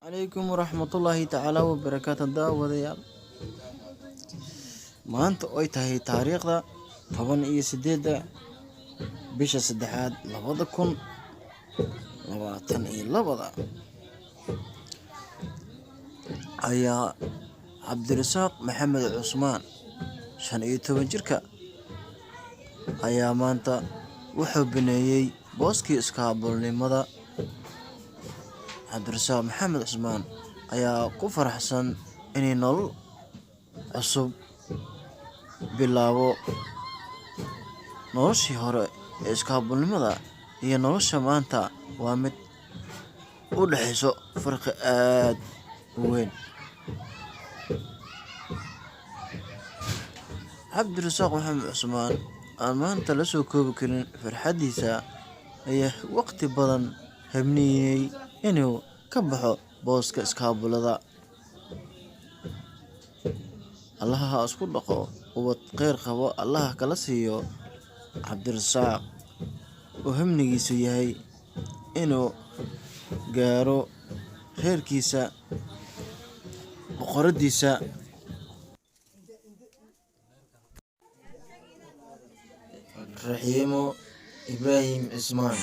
Calaykum waraxmatullaahi tacaala wabarakaatu. Daawadayaal, maanta oy tahay taariikhda 18-da bisha saddexaad 2022 ayaa Cabdirasaaq Maxamed Cusmaan, 15 jirka, ayaa maanta wuxuu bineeyey booskii iskaabulnimada. Cabdirasaaq Maxamed Cusmaan ayaa ku faraxsan inay nolol cusub bilaabo. Noloshii hore ee iskaabulnimada iyo nolosha maanta waa mid u dhexeyso farqi aad u weyn. Cabdirasaaq Maxamed Cusmaan aan maanta la soo koobi karin farxadiisa ayaa waqti badan habniyey inuu ka baxo booska iskaabulada. Allaha ha isku dhaqo, ubad kheyr qabo Allaha kala siiyo. Cabdirasaaq oo hamnigiisu yahay inuu gaaro reerkiisa, boqoradiisa Raxiimo Ibraahim Cismaan.